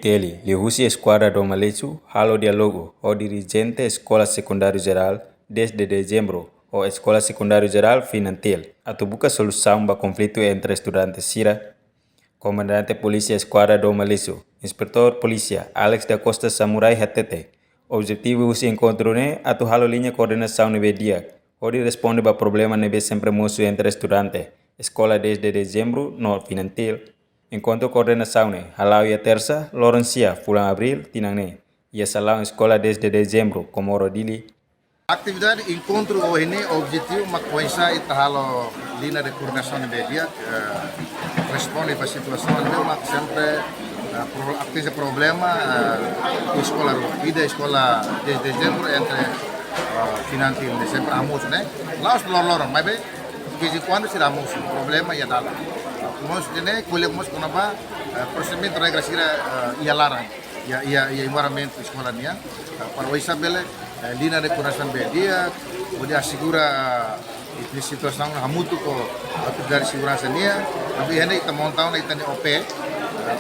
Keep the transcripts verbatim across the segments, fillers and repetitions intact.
Teli, liuhusi Eskuadra Dom Aleixo, halo diálogu ho dirijente Eskola Sekundáriu Jerál Dez de Dezembru ho Eskola Sekundáriu Jerál Finantil, atu buka solusaun ba konflitu entre estudante sira. Komandante Polísia Eskuadra Dom Aleixo, Inspetór Polísia Alex da Costa Samurai hatete, objetivu husi enkontru ne'e atu halo liña koordenasaun ne'ebé di'ak, hodi responde ba problema ne'ebé sempre mosu entre estudante Eskola Dez de Dezembru no Finantil. Enkontru koordenasaun ne'e hala'o iha Tersa, loron sia, fulan Abríl, tinan ne'e, iha salaun Eskola Dez de Dezembru, Comoro, Dili. Atividade enkontru ohin ne'e objetivu mak oinsá ita halo liña de koordenasaun ne'ebé di'ak, eh, responde ba situasaun ne'ebé mak sempre, eh, pro-, akontese problema, eh, eskola rua. Ida Eskola Dez de Dezembru entre, eh, Finantil ne'e sempre hamosu ne'e. La'ós loroloron, maibé de vez em quando sira hamosu problema iha dalan. Mós ne'e ko'alia mós kona-ba, eh, prosedimentu regra sira, eh, iha laran, iha, iha, iha environmentu eskola nian, eh, para oinsá bele, eh, liña de koordenasaun ne'ebé di'ak, hodi asegura, eh, ita-nia situasaun hamutuk ho autoridade seguransa nian, tanba iha ne'e ita monta ona ita-nia O P, eh,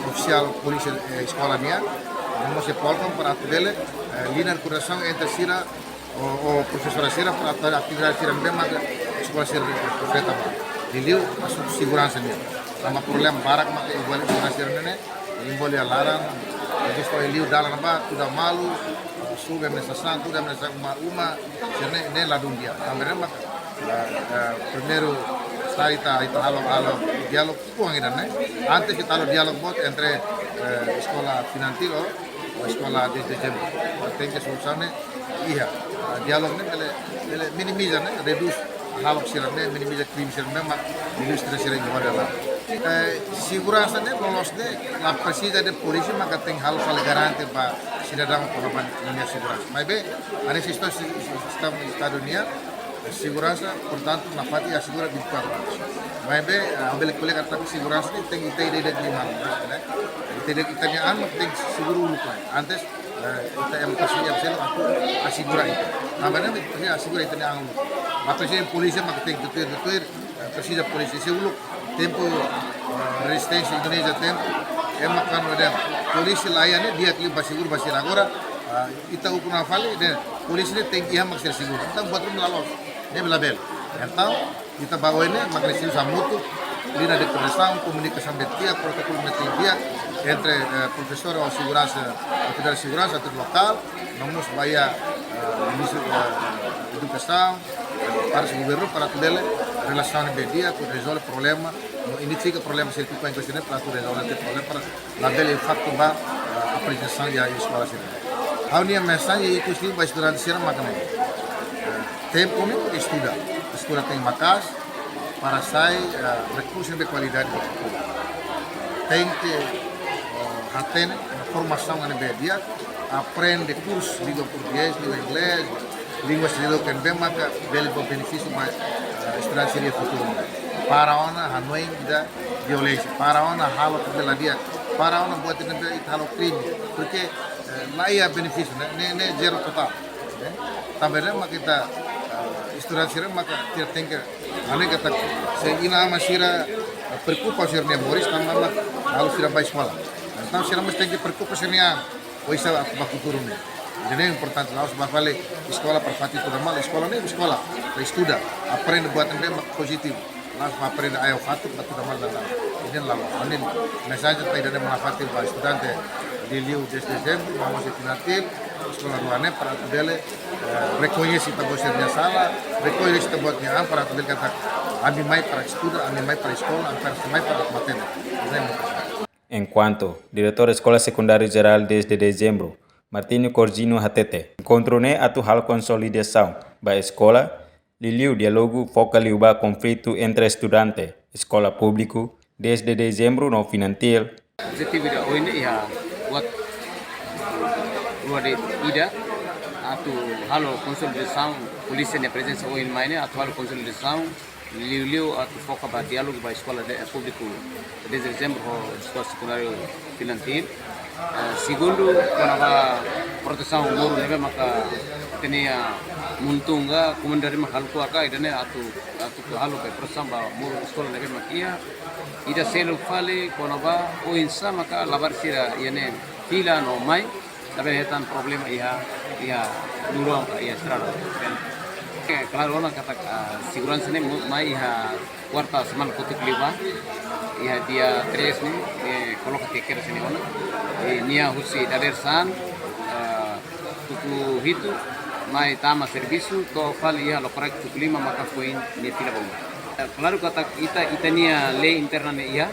ofisiál polísia, eh, eskola nian, no mós iha Polkom para atu bele, eh, liña de koordenasaun entre sira, ho, ho profesór sira para atu atividade sira ne'ebé mak eskola sira afeta ba. Liuliu asuntu seguransa nian. Tanba problema barak mak envolve eskola sira ne'e, envolve iha laran, jadi só liu dalan ba, tuda malu, suga ema nia sasán, tuda ema nia sasán uma, uma, sira ne'e, ne'e ladún di'ak. Tanba ne'e mak, eh, eh, primeiru, sai ita, ita halo, halo diálogu, buang ida ne'e. Antes ita halo diálogu boot entre, eh, Eskola Finantil ho, ho Eskola Dez de Dezembru. Tenke solusaun ne'e iha. Ah, diálogu ne'e bele, bele minimiza ne'e, redús hahalok sira ne'e, minimiza krime sira ne'e, mak minimiza sira iha ne'ebá. Eh, seguransa ne'e, loloos ne'e, la presiza de'it polísia maka tenke halo fali garante ba sidadaun kona-ba ninia seguransa. Maibé, hanesan sistema, sistema Estadu nian, seguransa, portantu, nafatin asegura vinte e quatro horas. Maibé, ah, ha'u bele ko'alia katak seguransa ne'e tenke ita ida-idak nia an, ne'e? Ita ida-idak ita-nia an, tenke seguru uluk lai. Antes, eh, ita ema presiza, ema seluk atu asegura ita. Tanba ne'e, ita presiza asegura ita-nia an uluk. Maibé presiza polísia, mak tenke tutuir, tutuir, eh, presiza polísia. Se uluk tempu, eh, rezisténsia Indonézia tempu, ema kan waden. Polísia la iha ne'e, di'ak liu ba seguru ba sira. Agora, ah, ita ukun fali, ne'e, polísia ne'e tenke iha mak sira seguru. Entaun buat ruma la loos. Ne'e labele. Entaun, ita ba oin ne'e, mak presiza hamutuk, liña de koordenasaun, komunikasaun ne'ebé di'ak, protokolu ne'ebé di'ak, entre, eh, profesór ho seguransa, autoridade seguransa, autoridade lokál, no mós ba iha, eh, ministru, eh, edukasaun, eh, para governu, para atu bele relasaun ne'ebé di'ak, atu rezolve problema, no identifika problema sira ne'ebé ocorre, para atu rezolve problema, para labele impaktu ba, eh, aprendizajen iha eskola sira. Ha'u-nia mensajen ikus liu ba estudante sira mak ne'e. Eh, tempu ne'e estuda. Eskola tenke maka'as para sai, eh, rekursu de kualidade ba futuru. Tenke, eh, hatene, formasaun ne'ebé di'ak, aprende kursu língua portugés, língua inglés, língua seluk ne'ebé maka bele fó benefísiu ba, eh, estudante sira iha futuru. Para ona hanoin ida violénsia, para ona halo ida la di'ak, para ona buat ida ne'ebé ita halo krime, porke, eh, la iha benefísiu, ne'e, ne'e, ne'e zero totál, ne'e? Tanba ne'e maka ita, eh, estudante sira maka sira tenke, ane kata, se inan-aman sira, eh, preokupa sira-nia moris, tanba mak halo sira ba eskola. Entaun sira mós tenke preokupa sira-nia an, oinsá ba futuru ne'e. Ida-ne'e importante, la'ós ba fali eskola para fatin tuda malu, eskola ne'e eskola, para estuda, aprende buat ne'ebé mak pozitivu. La'ós ba aprende ai-ho fatuk, ba tuda malu daudaun. Ida-ne'e la loos. Ha'u-nia mensajen ida-ne'e mak fatin ba estudante Dez de Dezembru, no mós Finantil, eskola rua ne'e para atu bele, eh, rekoñese ita-boot sira-nia sala, rekoñese ita-boot nia an para atu bele katak ami mai para estuda, ami mai para eskola, ami para, mai para matenek. Ida-ne'e mak Enkuantu Diretór Eskola Sekundáriu Jerál Dez de Dezembru, Martinho Corzinho hatete, enkontru ne'e atu halo konsolidasaun ba eskola, liuliu diálogu foka liu ba konflitu entre estudante eskola públiku Dez de Dezembru no Finantil. Objetivu ida ohin ne'e iha buat rua de'it, ida atu halo konsolidasaun, polísia nia prezensa ohin mai ne'e atu halo konsolidasaun, liuliu atu foka ba diálogu ba eskola de, eh, públiku Dez de Dezembru ho eskola sekundáriu Finantil. Eh, segundu, kona-ba protesaun moru ne'ebé maka ita-nia muntung ka komunidade mak halo ko'a ka, ida-ne'e atu, atu halo be protesaun ba moru eskola ne'ebé mak iha. Ida seluk fali, kona-ba oinsá maka labarik sira iha ne'e Fila no mai, tapi hetan problema iha, iha durong ka iha estrada. Eh, klaru ona katak, ah, seguransa ne'e mo-, mai iha kuarta semana kotuk liubá, iha dia três ne'e, eh, koloka tiha kedas ne'e ona. Eh, nia husi dadeer-saan, ah, tuku hitu, mai tama servisu, to'o fali iha loraik tuku lima maka foin nia fila ba uma. Eh, klaru katak ita, ita-nia lei interna ne'e iha,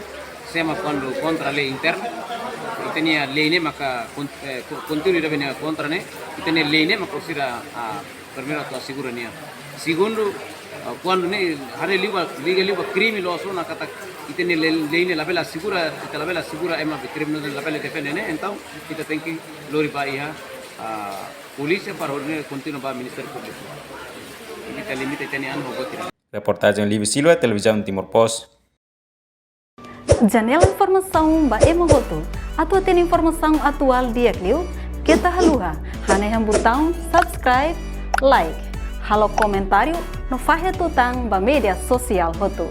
se ema kuandu kontra lei interna, ita-nia lei ne'e maka kon-, eh, ko-, kontinua ida-ne'ebé nia kontra ne'e, ita-nia lei ne'e maka sira, ah, primeiru atu asegura nia. Segundu, ah, kuandu ne'e haree liu ba, liga liu ba krime loos ona katak ita-nia lei, lei ne'e labele asegura, ita labele asegura ema be kriminozu labele defende ne'e, entaun ita tenke lori ba iha, ah, polísia para hodi ne'e kontinua ba Ministériu Públiku. Ita limita ita-nia an ho botir. Reportajen Livi Silva, Televizaun Timor Post. Janela informasaun ba ema hotu. Atu hatene informasaun atuál di'ak liu, keta haluha hanehan butaun subscribe, like, halo komentáriu no fahe tutan ba média sosiál hotu.